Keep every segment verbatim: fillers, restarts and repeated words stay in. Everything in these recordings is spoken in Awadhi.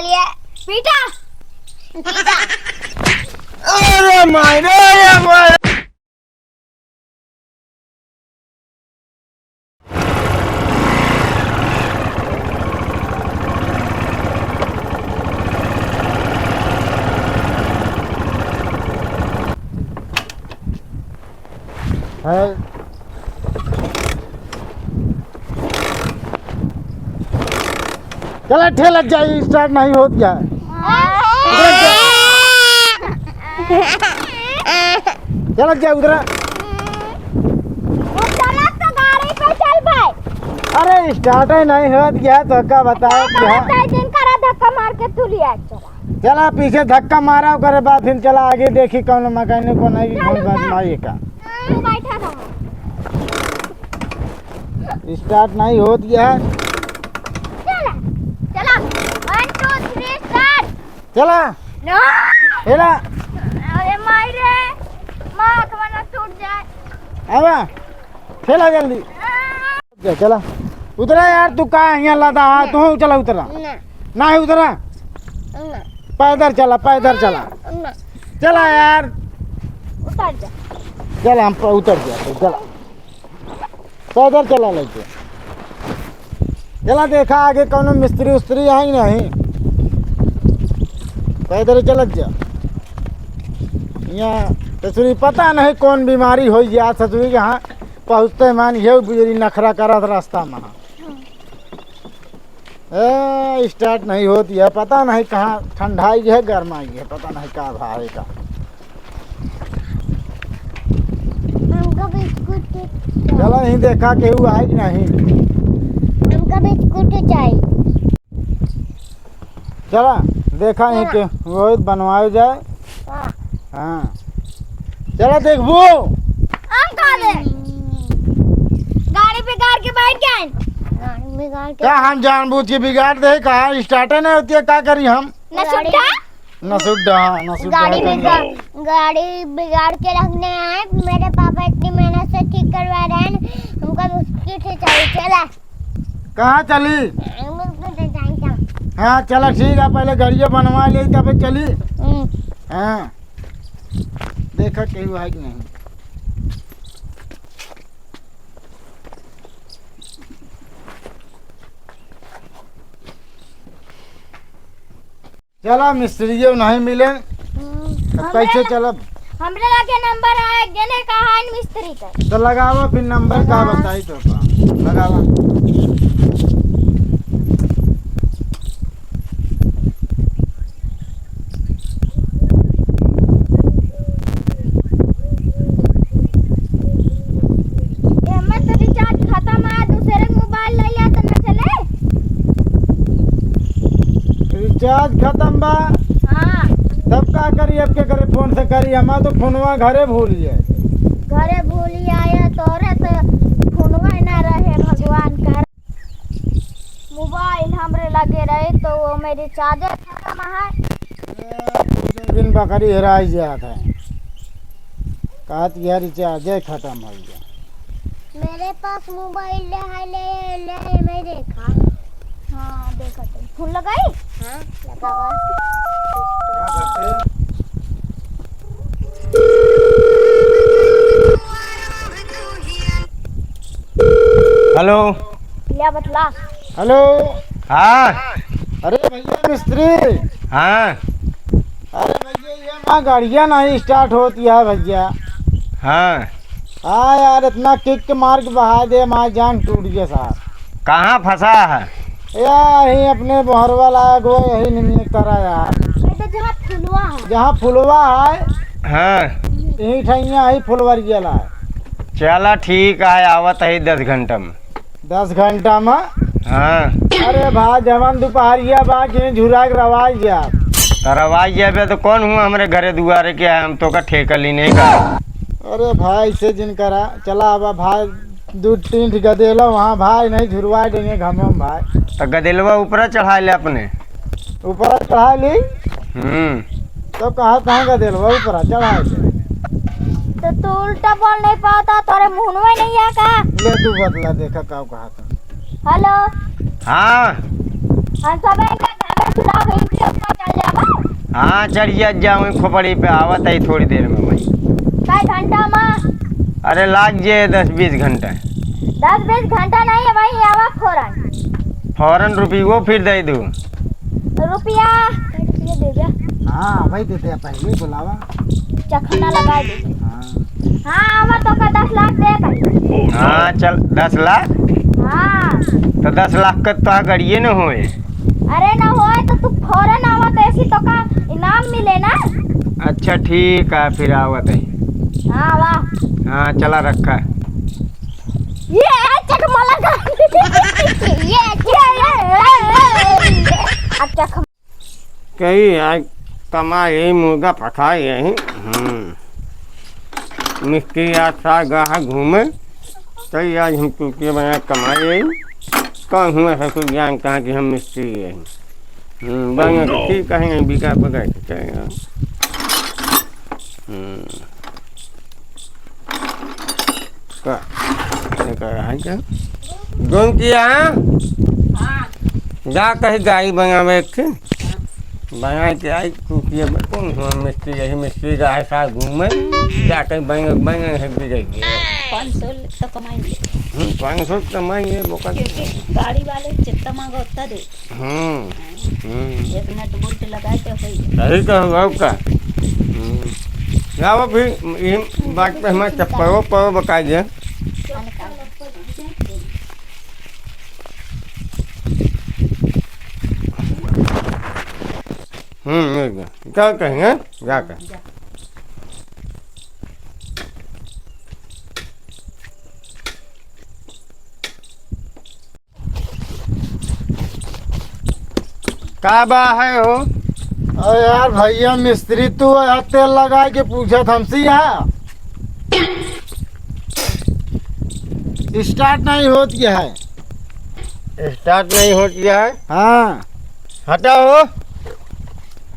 लिए पीटा, पीटा। अरे माई रे, अरे माई। है। चला, ठेलत जाई, start नहीं होत क्या है? चलत जा उधरा। वो चलत तो गाड़ी पे चल भाई। अरे, start ही नहीं होत क्या है, तो का बताओ क्या? चलत है, जिन करा धक्का मार के तू लिया चला। चला पीछे धक्का मारा, ओकरे बाद फिर चला आगे, देखी कौनो मैकेनिक को नहीं, चल कौन उधर। बात नहीं का। तू बैठा रहो। Start नहीं होत गया है। चला, चला। One, two, three, start। चला। No। चला। अरे माई रे, माँ, हमारा टूट जाए। आवा, चला जल्दी। आ। चला, चला। उतरा यार, तू का यहाँ लादा है? ना। तू चला, उतरा। ना। नहीं उतरा। ना। पैदल चला, पैदल चला। ना। चला यार। उतर जा। चला, हम प-, उतर जा, चला। पैदल चला लेके। चला देखा आगे कौनो मिस्त्री उस्त्री है कि नहीं। पैदल चलत जा। यहाँ ससुरी पता नहीं कौन बीमारी हो गया ससुरी के, हाँ पहुँचते मान ये बुजुर्ग नखरा करत रास्ता में। ए, start नहीं होती है, पता नहीं कहाँ ठंडाई है, गरमाई है, पता नहीं का भा है का। हमको बिस्कुट चाहिए। चला नहीं देखा केहू आए कि नहीं। हमको बिस्कुट चाहिए। चला देखा नहीं चला। के वो बनवाए जाए। हाँ। हाँ। चला देखबू। हम का दे? गाड़ी बिगाड़ के बैठ गए। गाड़ी बिगाड़ के का हम जानबूझ के बिगाड़ दे? का start नहीं होती है, का करी हम? नसुड्डा? नसुड्डा, हाँ, नसुड्डा गाड़ी है बिगाड़, गाड़ी बिगाड़ के रखने आए। मेरे पापा इतनी मेहनत से ठीक करवा रहे हैं, हमको बिस्किट ही चाहिए। चला। कहाँ चली? हमको तो चाहिए, चला। हाँ, चला, ठीक है, पहले गाड़िया बनवा ले, तब चली। हम्म। हाँ, देखा केहू है कि नहीं। चला, मिस्त्रियो नहीं मिले, हम्म, अब कैसे हमरे ल-, चलब? हमरे लगे नंबर है, जेने कहा है मिस्त्री का। तो लगावा फिर नंबर का लगा। बताई तो का। लगावा। एमे तो recharge खतम है, दूसरे के mobile ले लिया तो न चले। Recharge खतम बा? हाँ। तब का करी, अब के करे फोन से करी, हमार तो फोनवा घरे भूल जाए। घरे भूल आया तोरे तो फोनवा ना रहे, भगवान कर। Mobile हमरे लगे रहे तो वो मेरी charger खतम है। दिन बकरी हेराई जात है, कहत कि यार recharge खतम हो गया। मेरे पास mobile है, ले, ले, मैं देखा। हाँ, देखा तो। फोन लगाई? हाँ, लगावा। Hello। या बतला। Hello। हाँ। अरे भैया मिस्त्री। हाँ। अरे भैया, ये हमार गाड़िया नहीं start होती है भैया। हाँ। हाँ यार, इतना kick मार के बहा दे, हमार जान टूट गया साहब। कहाँ फंसा है? यही अपने बोहरवा लायक हो, यही निमित्त तरह यार। ये तो जहाँ फुलवा है। जहाँ फुलवा है, हाँ। यही ठैया है फुलवरिया ला। चला ठीक है, आवत है दस घंटा में। दस घंटा में? हाँ। अरे भाई, जवन दुपहरिया बा, जिन झुरा के रवाई जा। तो रवाई जाबे तो कौन हुआ हमरे घरे दुआरे के है, हम तो का ठेका ली नहीं का। अरे भाई, से जिन करा, चला आवा भाई, दू तीन ठे गदेला वहाँ भाई, नहीं झुरवा देंगे घामों में भाई। तो गदेलवा ऊपरा चढ़ा ले अपने। ऊपरा चढ़ा ली? हम्म। तो कहाँ, कहाँ गदेलवा ऊपरा चढ़ा ले? तो तू उल्टा बोल नहीं पाता, तोरे मुहनवा नहीं है का? ले तू बतला, देखा का कहा था। Hello। हाँ। हम सब एक घर में चुनाव गई। हाँ, चढ़िया जाऊँ खोपड़ी पे, आवत है थोड़ी देर में भाई। कै घंटा में? अरे, लाग जे दस बीस घंटा। दस बीस घंटा नहीं है भाई, आवा फौरन। फौरन रुपये फिर दे दू। रुपया, ये दे दे। हाँ, भाई दे दे, पहले बुलावा। चखना लगा दे। हाँ। हाँ, आवा तो का दस लाख दे भाई। हाँ, चल, दस लाख? हाँ। तो दस लाख का तो गड़िए न होए। अरे न होए तो तू फौरन आवा, तो ऐसी तो का इनाम मिले ना। अच्छा, ठीक है, फिर आवत है। हाँ, वाह। हाँ, चला रखा। ये चकमा लगा। ये, ये, ये, ये। अब चकमा कही आज कमाए यही मुर्गा पकाए यही। हम्म। मिस्त्री आज साथ गया है घूमे, तो आज हम चुटिया बना कमाए यही। कौन हुआ है कुछ जानता है कि हम मिस्त्री यही। हम्म, बनिया तो ठीक कहेंगे, बिका पकड़ के चलेगा। हम्म। का? ये कर रहा है क्या? गोंकिया? हाँ। जा कहीं गाड़ी बनावे एक ठे। बना के आई, तू किए में कौन हुआ मिस्त्री, यही मिस्त्री का है साथ घूमे। जा कहीं बन, बन है बिगड़ गया। पाँच सौ तो कमाएंगे। हम्म, पाँच सौ तो कमाएंगे, बोका। क्योंकि गाड़ी वाले जितना मांगो उतना दे। हम्म, हम्म। एक नट बोल्ट लगा के होई। सही कहू, और का? हम्म। लाओ फिर, ये बात पे हमारे चप्पलो पर बका दे। हम्म, मिल गया। क्या कहेंगे? जा कर। का बा है हो? अरे यार भैया, मिस्त्री तू है, तेल लगा के पूछत हमसे यहाँ। स्टार्ट नहीं होत है। स्टार्ट नहीं होत है? हाँ। हटा हो,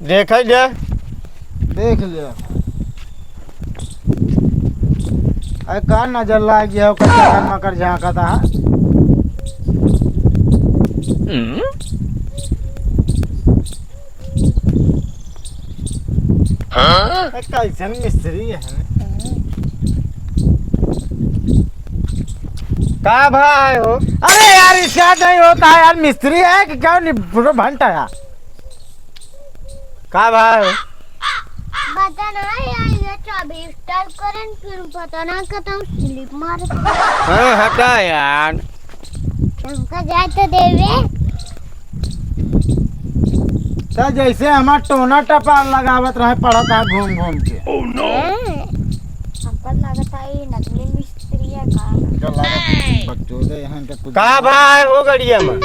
देखा जा। देख लिया। अरे का नजर लाग गया हो, कचर मकर झांकता है। हाँ? अरे कैसन मिस्त्री है? का भाई हो? अरे यार, इसका नहीं होता है यार, मिस्त्री है कि क्या नहीं, पूरा भंटा है। का भाई हो? पता ना यार, ये चाबी स्टार्ट करें, फिर पता ना कतौ स्लिप मार। हाँ, हटा यार। हमका जाए तो देवे। तो जैसे हमार टोना टपाल लगावत रहे, पड़त है घूम घूम के। हाँ। हमका लागत है ये नकली मिस्त्री है का? हमका लागत है बकचोदे हैं, इनका कुछ का भाई हो गड़िया में?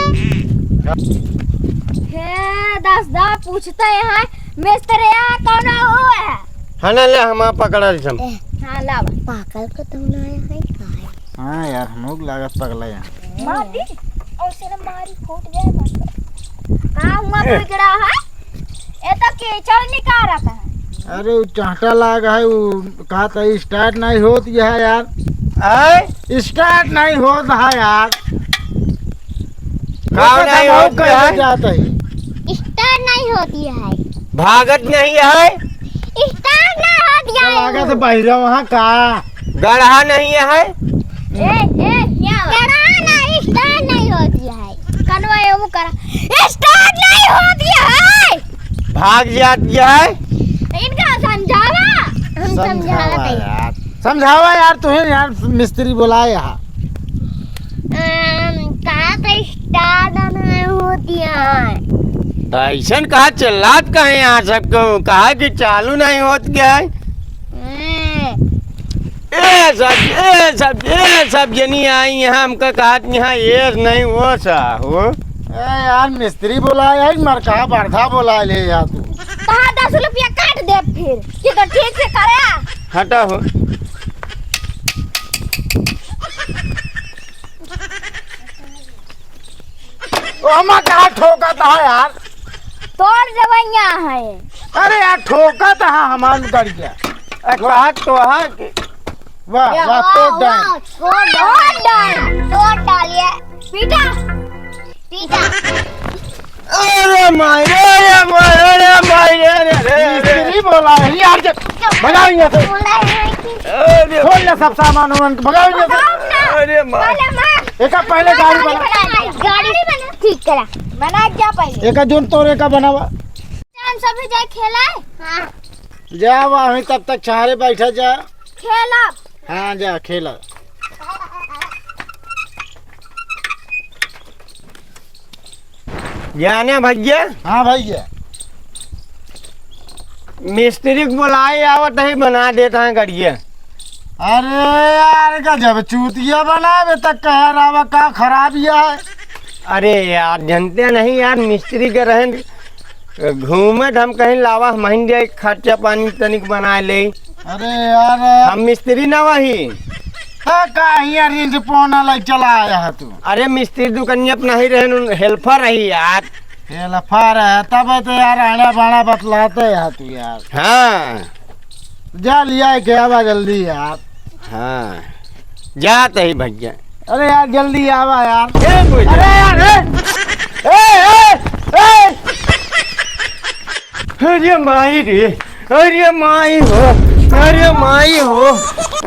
हे दस दा पूछते हैं, मिस्त्रिया कौन हो है? हाँ ना, ले, हम आप पकड़ा ली हम। हाँ, लावा। पागल को तुम ना आया है, का है? हाँ यार, हम लोग लागत पगला यहाँ। मार दी, और से ना मारी फूट जाए बस। का हुआ बिगड़ा है? ये तो कीचड़ निकाल रहा है। अरे, वो चांटा लाग है, वो कहा था, स्टार्ट नहीं होत है यार। आय? स्टार्ट नहीं होत है यार। का वो तो नहीं दबाव होत कर है? जाता है। स्टार्ट नहीं होती है। भागत नहीं है। स्टार्ट ना होत है। लागत है बहिरा वहाँ का। गढ़ा नहीं है। ए, ए, क्या हुआ? गढ़ा ना, स्टार्ट नहीं होती है। कनवा ये वो करा। स्टार्ट नहीं होती है। भाग जात है। इनका समझावा। हम समझावा समझावा नहीं। यार। समझावा यार, तुम्हें यार मिस्त्री बोलाए यहाँ। अम, कहा था स्टार्ट नहीं होती है। तो ऐसन कहा चिल्लात कहे यहाँ सबको, कहा कि चालू नहीं होत क्या है? हम्म। ए सब, ए सब, ए सब जनी आई यहाँ, हमका कहा कि यहाँ ये नहीं वो सा हो। ए यार, मिस्त्री बोला है, मर कहा बर्धा बोला ले यार तू। कहा दस रुपया काट दे फिर, कि तो ठीक से करे। हटा हो। ओ, हमा कहाँ ठोकत है यार? तोड़ देवैया है। अरे यार, ठोकत है हमार गड़िया। ए, कहा तो है कि वाह, या, वाह, वाह, तोड़ डाल। वाह, तोड़ डाल। तोड़ डाल, तोड़ डालिए। पीटा, पीटा। अरे माई, अरे माई, अरे भाई, रे, रे, रे, रे। मिस्त्री बोला है, यार, जब भगाओ यहाँ से। बोला है कि अरे, खोल ले सब सामान वामान, भगाओ यहाँ से। भगाओ ना। अरे, माँ। बोले माँ। एका पहले गाड़ी बना। गाड़ी बना। ठीक करा। बना जा पहले। एका जोन तोरे का बनावा। हम सभी जाए खेला है? हाँ। जा वहीं तब तक छारे बैठा जा। खेला। हाँ, जा खेला। जाने भैया। हाँ भैया। मिस्त्री के बोलाए आवत है, बना देत है गड़िया। अरे यार, गजब चूतिया बनावे तक कह रहा, का खराबिया है? अरे यार, जनते नहीं यार, मिस्त्री के रहन घूमे त हम कहीं लावा, हम हिंदे खर्चा पानी तनिक बना ले। अरे यार। हम मिस्त्री ना वही। हाँ, का हियाँ रीझ पोना लाई चला आया है तू? अरे मिस्त्री दुकनिया पे नहीं रहन, उन हेल्पर रही यार। हेल्पर है, तब तो यार आड़ा बाड़ा बतलाते है तू यार। हाँ। जा लिया के आवा जल्दी यार। हाँ। जात ही भैया। अरे यार, जल्दी आवा यार। ए, बोल। अरे यार, ए, ए, ए, ए। अरे माई रे, अरे माई हो, अरे माई हो,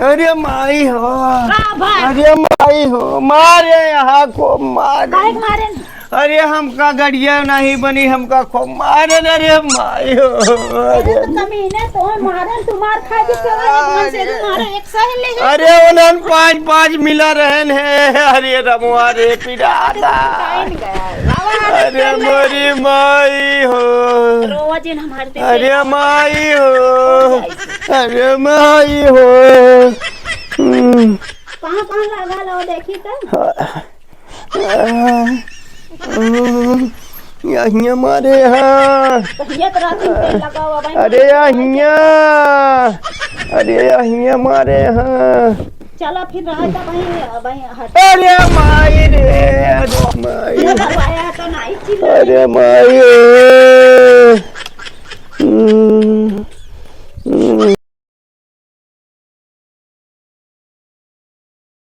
अरे माई हो, का भाई? अरे माई हो, मारे यहाँ को मारे। काहे मारे? अरे हमका गड़िया नहीं बनी, हमका खूब मारे न रे माई हो। अरे अरे तो कमीने, तो मारन, तू मार खा के चला, अरे। भैंस से तू मारे, एक सहेली है। अरे उन्हन पाँच पाँच मिला रहन है, अरे रमुआ रे पिराता। काहे नहीं गया? अरे मोरी माई हो। रोवा जिन हमारे पे। अरे माई हो, अरे माई हो। हम्म। कहाँ, कहाँ लगा लो, देखी तो। हाँ। आ, आ, या हियाँ मारे हाँ। तो हियाँ तो रात में तेल लगावा भाई। अरे या हियाँ, अरे या हियाँ मारे हाँ। चला फिर रहा था भाई, भाई हट। अरे माई रे, अरे माई। ये करवाया तो नहीं चिल्ला। अरे माई रे। हम्म।